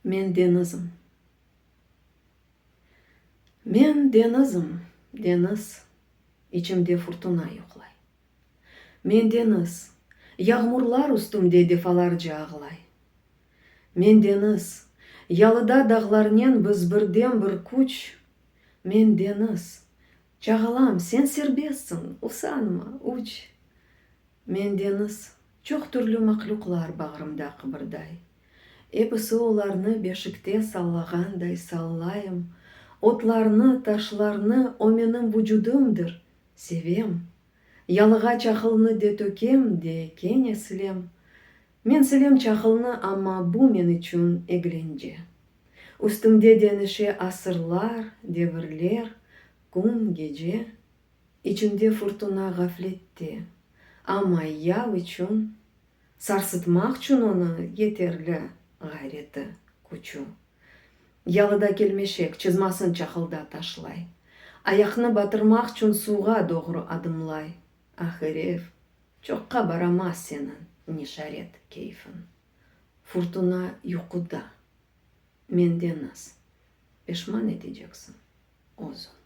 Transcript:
Men deñizim. Men deñizim, deñiz, içimde furtuna yuqlay. Men deñiz, yağmurlar üstümde defalarca ağlay. Men deñiz, yalıda dağlarnen biz birdem bir küç, Men deñiz, çağalam, sen serbestsiñ, usanma, uç. Men deñiz, çoq türlü mahlüqlar bağrımda qıbırday. Episi olarnı beşikte sallağanday sallayım, Otlarnı, taşlarnı, o menim vucudımdır, sevem. Yalığa çaqılnı de tökem, de kene silem. Men silem çaqılnı, amma bu men içün eglence. Üstümde deñişe asırlar, devirler, kün, gece. İçimde furtuna ğaflette, amma yav içün, sarsıtmaqçün onı yeterli ğayreti, küçü. Yalıda kelmeşek çızmasın çaqılda taşlay, ayaqnı batırmaqçün suvğa doğru adımlay. Ah, eref, çoqqa baramaz seniñ nişaret keyfiñ. Furtuna yuquda, menden az peşman eteceksiñ özüñ.